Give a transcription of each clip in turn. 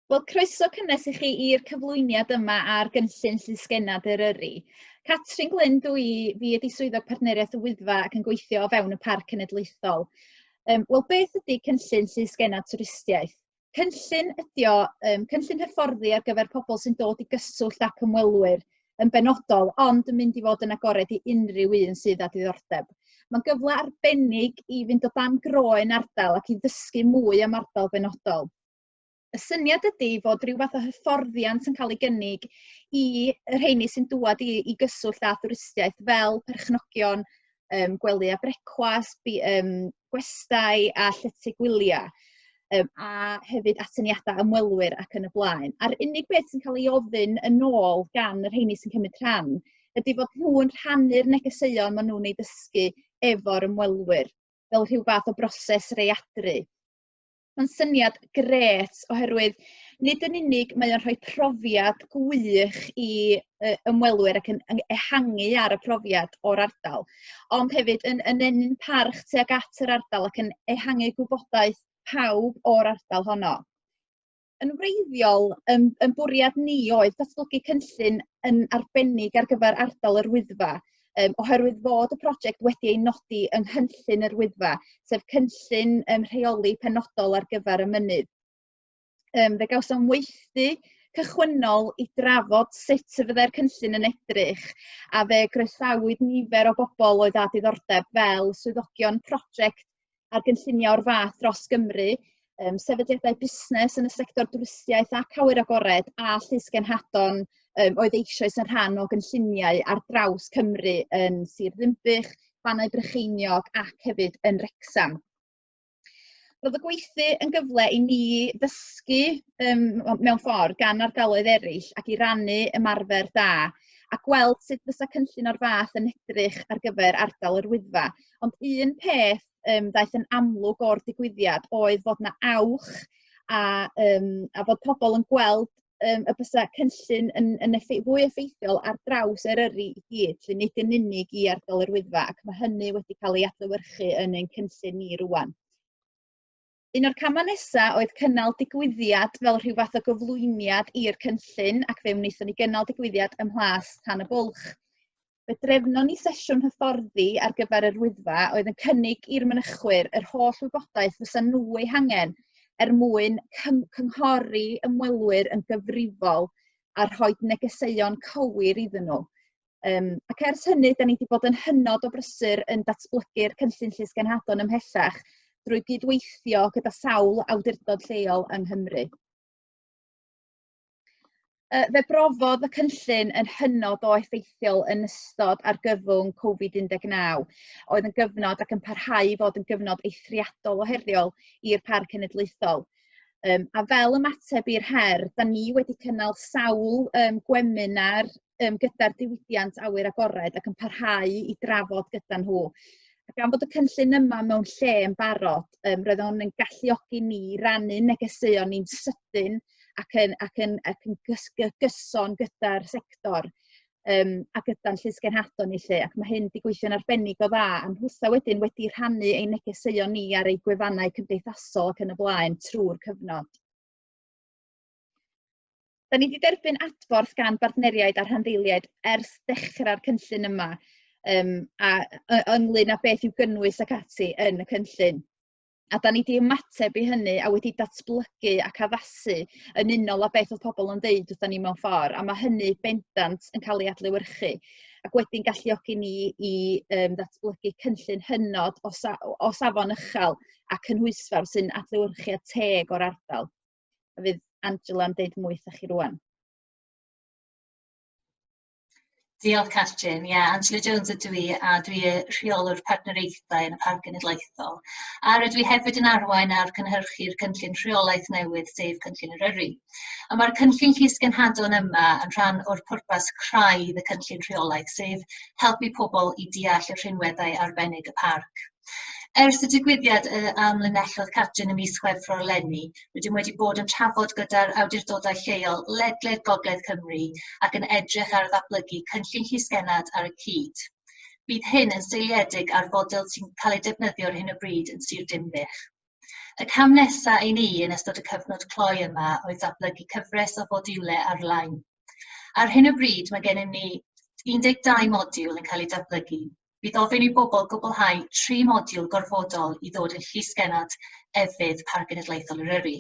Wel, croeso cynnes i chi i'r cyflwyniad yma ar gynllun Llysgennad Eryri. Catrin Glyn dw i, fi ydi swyddog partneriaeth y Wyddfa ac yn gweithio o fewn y Parc Cenedlaethol. Wel, beth ydy cynllun Llysgennad Twristiaeth? Cynllun ydi o, cynllun hyfforddi ar gyfer pobl sy'n dod i gyswllt ac ymwelwyr yn benodol, ond yn mynd i fod yn agored i unrhyw un sydd â diddordeb. Mae'n gyfle arbennig i fynd o dan groen ardal ac i ddysgu mwy am ardal benodol. Y syniad ydy fod rhyw fath o hyfforddiant yn cael ei gynnig i y rheini sy'n dŵad i gyswllt â thwristiaeth fel perchnogion gwely a brecwast, gwestai a llety gwyliau, a hefyd atyniadau ymwelwyr ac yn y blaen. A'r unig beth sy'n cael ei ofyn yn ôl gan y rheini sy'n cymryd rhan ydy fod nhw'n rhannu'r negeseuon maen nhw'n ei ddysgu efo'r ymwelwyr fel rhyw fath o broses readru. Mae'n syniad grêt oherwydd nid yn unig mae o'n rhoi profiad gwych i ymwelwyr ac yn ehangu ar y profiad o'r ardal, ond hefyd yn ennyn parch tuag at yr ardal ac yn ehangu gwybodaeth pawb o'r ardal honno. Yn wreiddiol, yn bwriad ni oedd datblygu cynllun yn arbennig ar gyfer ardal yr Wyddfa, oherwydd fod y prosiect wedi ei nodi yng nghynllun yr Wyddfa, sef cynllun rheoli penodol ar gyfer y mynydd. Fe gawsom weithdy cychwynnol i drafod sut y fyddai'r cynllun yn edrych, a fe groesawyd nifer o bobl oedd â diddordeb fel swyddogion prosiect ar gynlluniau o'r fath dros Gymru, sefydliadau busnes yn y sector dwristiaeth ac awyr agored a llysgenhadon oedd eisoes yn rhan o gynlluniau ar draws Cymru yn Sir Ddinbych, Bannau Brycheiniog ac hefyd yn Wrecsam. Roedd y gweithdy yn gyfle i ni ddysgu mewn ffordd gan ardaloedd eraill ac i rannu ymarfer da a gweld sut fysa cynllun o'r fath yn edrych ar gyfer ardal yr Wyddfa. Ond un peth ddaeth yn amlwg o'r digwyddiad oedd fod 'na awch a fod pobl yn gweld y bysa cynllun yn fwy effeithiol ar draws Eryri i gyd, 'lly nid yn unig i ardal yr Wyddfa, ac mae hynny wedi cael ei adlewyrchu yn ein cynllun ni rŵan. Un o'r camau nesaf oedd cynnal digwyddiad fel rhyw fath o gyflwyniad i'r cynllun, ac fe wnaethon ni gynnal digwyddiad ym Mhlas Tan y Bwlch. Fe drefnon ni sesiwn hyfforddi ar gyfer yr Wyddfa oedd yn cynnig i'r mynychwyr yr holl wybodaeth fysa nhw ei hangen er mwyn cynghori ymwelwyr yn gyfrifol a rhoi negeseuon cywir iddyn nhw. Ac ers hynny, da ni wedi bod yn hynod o brysur yn datblygu'r cynllun llysgenhadon ymhellach drwy gydweithio gyda sawl awdurdod lleol yng Nghymru. Fe brofodd y cynllun yn hynod o effeithiol yn ystod argyfwng Covid-19, oedd yn gyfnod ac yn parhau i fod yn gyfnod eithriadol o heriol i'r Parc Cenedlaethol. A fel ymateb i'r her, da ni wedi cynnal sawl gweminar gyda'r diwydiant awyr agored ac yn parhau i drafod gyda nhw. A gan fod y cynllun yma mewn lle yn barod, roedd o'n yn galluogi ni i rannu negeseuon ni'n sydyn ac yn gyson gyda'r sector a gyda'n llysgenhadon ni 'lly, ac mae hyn wedi gweithio'n arbennig o dda, a nhwtha wedyn wedi rhannu ein negeseuon ni ar eu gwefannau cymdeithasol ac yn y blaen trwy'r cyfnod. Da ni wedi derbyn adborth gan bartneriaid a rhanddeiliaid ers dechrau'r cynllun yma, a ynglyn â beth i'w gynnwys ac ati yn y cynllun. A da ni wedi ymateb i hynny a wedi datblygu ac addasu yn unol â beth oedd pobl yn ddeud wrthon ni mewn ffordd, a mae hynny bendant yn cael ei adlewyrchu ac wedyn galluogi ni i ddatblygu cynllun hynod o safon uchel a cynhwysfawr sy'n adlewyrchiad teg o'r ardal. A fydd Angela yn deud mwy wrthych chi rwan. Diolch, Catrin. Ie, yeah, Angela Jones ydw i a dwi rheolwr partneriaethau yn y Parc Genedlaethol. A rydw i hefyd yn arwain ar cynhyrchu'r cynllun rheolaeth newydd, sef Cynllun Eryri. A mae'r cynllun llys genhadon yma yn rhan o'r pwrpas craidd y cynllun rheolaeth, sef helpu pobl i deall y rhinweddau arbennig y parc. Ers y digwyddiad amlinellodd Catrin ym mis Chwefror eleni, rydym wedi bod yn trafod gyda'r awdurdodau lleol ledled Gogledd Cymru ac yn edrych ar ddatblygu cynllun llysgennad ar y cyd. Bydd hyn yn seiliedig ar fodel sy'n cael ei defnyddio ar hyn o bryd yn Sir Dinbych. Y cam nesaf i ni yn ystod y cyfnod cloi yma oedd datblygu cyfres o fodiwlau ar-lein. Ar hyn o bryd mae gennym ni 12 modiwl yn cael ei datblygu. Bydd ofyn i bobl gwblhau 3 modiwl gorfodol i ddod yn llysgennad efydd Parc Genedlaethol Eryri.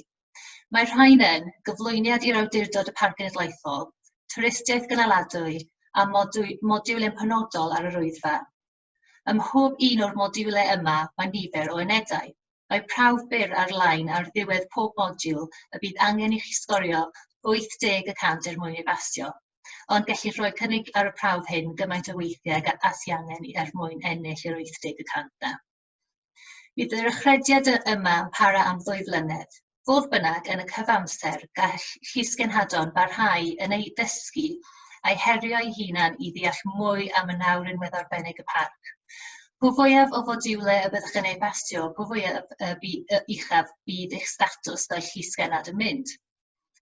Mae rhain yn gyflwyniad i'r Awdurdod y Parc Genedlaethol, twristiaeth gynaladwy a modiwl yn penodol ar yr Wyddfa. Ym mhob un o'r modiwlau yma mae nifer o unedau. Mae prawf byr ar-lein ar ddiwedd pob modiwl y bydd angen i chi sgorio 80 y cant er mwyn ei basio, ond gellir rhoi cynnig ar y prawf hyn gymaint o weithiau ag a sy angen er mwyn ennill yr 80 y cant 'na. Bydd yr achrediad yma yn para am 2 flynedd. Fodd bynnag, yn y cyfamser, gall llysgenhadon barhau yn ei ddysgu a'i herio ei hunan i ddeall mwy am y naw rinwedd arbennig y parc. Po fwyaf o fodiwlau y byddwch yn ei basio, po fwyaf y uchaf bydd eich statws fel llysgennad yn mynd.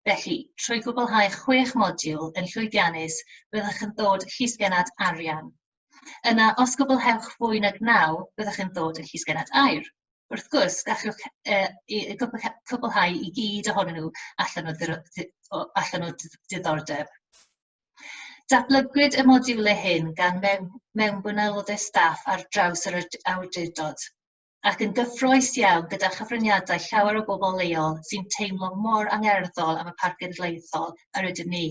Felly, trwy gwblhau 6 modiwl yn llwyddiannus, byddwch yn dod llysgennad arian. Yna, os gwblhewch fwy nag 9, byddwch yn dod yn llysgennad aur. Wrth gwrs, gallwch cwblhau i gyd ohonyn nhw allan o diddordeb. Datblygwyd y modiwlau hyn gan mewnbwn aelodau staff ar draws yr awdurdod, ac yn gyffrous iawn gyda chyfraniadau llawer o bobl leol sy'n teimlo mor angerddol am y Parc Genedlaethol yr ydym ni.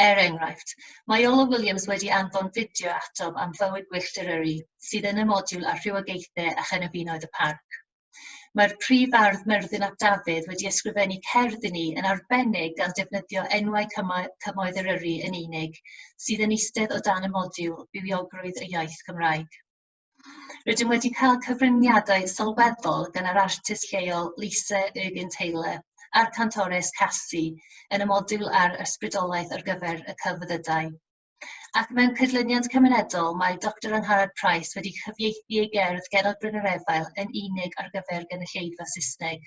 Er enghraifft, mae Iolo Williams wedi anfon fideo atom am fywyd gwyllt Eryri, sydd yn y modiwl ar rhywogaethau a chynefinoedd y parc. Mae'r prif ardd Myrddin ap Dafydd wedi ysgrifennu cerdd i ni yn arbennig gan defnyddio enwau cymoedd Eryri yn unig, sydd yn eistedd o dan y modiwl Bywiogrwydd y Iaith Gymraeg. Rydym wedi cael cyfraniadau sylweddol gan yr artist lleol Lisa Ergin-Taylor a'r cantores Cassie yn y modiwl ar ysbrydoliaeth ar gyfer y celfyddydau. Ac mewn cydlyniant cymunedol, mae Dr Angharad Price wedi cyfieithu ei gerdd Genod Bryn yr Efail yn unig ar gyfer gynulleidfa Saesneg.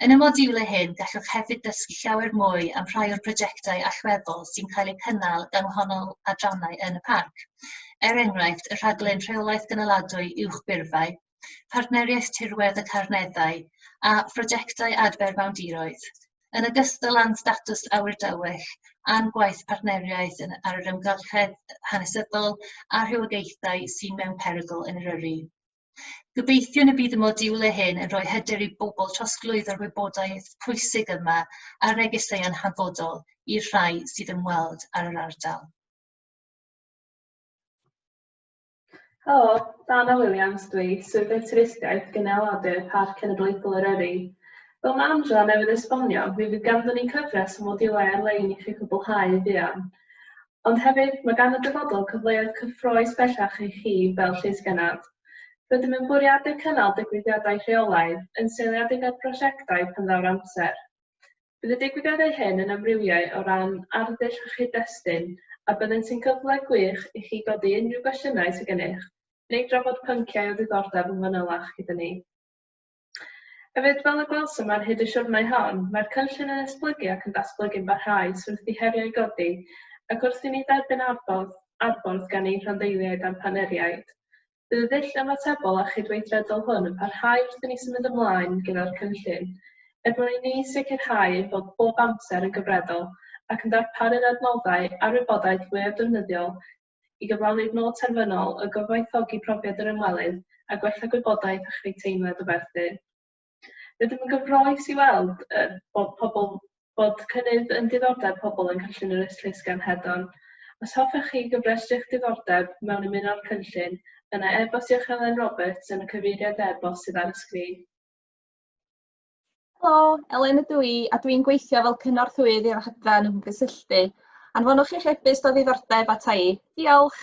Yn y modiwlau hyn, gallwch hefyd ddysgu llawer mwy am rhai o'r prosiectau allweddol sy'n cael eu cynnal gan wahanol adrannau yn y parc. Er enghraifft, y rhaglen rheolaeth gynaladwy uwchbyrfau, partneriaeth tirwedd y carneddau, a phrosiectau adfer mawndiroedd. Yn ogystal â'n statws awyr dywyll, a'n gwaith partneriaeth ar yr amgylchedd hanesyddol a rhywogaethau sy'n mewn perygl yn Eryri. Gobeithiwn y bydd y modiwlau hyn yn rhoi hyder i bobl trosglwyddo'r wybodaeth pwysig yma a'r negeseuon hanfodol i'r rhai sydd ymweld ar yr ardal. Helo, Dana Williams dwi, Swyddog Twristiaeth Gynaladwy Parc Cenedlaethol Eryri. Fel mae Angela newydd esbonio, mi fydd ganddon ni cyfres o modiwlau ar-lein i chi cwblhau fuan. Ond hefyd, mae gan y dyfodol cyfleoedd cyffrous bellach i chi fel llysgennad. Rydym yn bwriadu cynnal digwyddiadau rheolaidd yn seiliedig ar brosiectau pan ddaw'r amser. Bydd y digwyddiadau hyn yn amrywio o ran arddull a chyd-destun, a byddent yn gyfle gwych i chi godi unrhyw gwestiynau sydd gennych, neu drafod pynciau o ddiddordeb yn fanylach gyda ni. Hefyd, fel y gwelsom ar hyd y siwrnai hon, mae'r cynllun yn esblygu ac yn datblygu'n barhaus wrth i heriau godi ac wrth i ni dderbyn adborth, adborth gan ein rhanddeiliaid a'n partneriaid. Bydd y dull ymatebol a chydweithredol hwn yn parhau wrth i ni symud ymlaen gyda'r cynllun, er mwyn i ni sicrhau ei fod bob amser yn gyfredol ac yn darparu'r adnoddau a'r wybodaeth fwyaf defnyddiol i gyflawni'r nod terfynol o gyfoethogi profiad yr ymwelydd a gwella gwybodaeth a chreu teimlad o berthyn. Rydym yn gyffrous i weld bod pobl bod cynnydd yn diddordeb pobl yn cynllun yr Llysgenhedon. Os hoffech chi gyfrestru'ch diddordeb mewn ymuno â'r cynllun, yna e-bostiwch Elen Roberts yn y cyfeiriad e-bost sydd ar y sgrin. Helo, Elen ydw i a dwi'n gweithio fel cynorthwyydd i'r adran ymgysylltu. Anfonwch eich e-byst o ddiddordeb ata i. Diolch!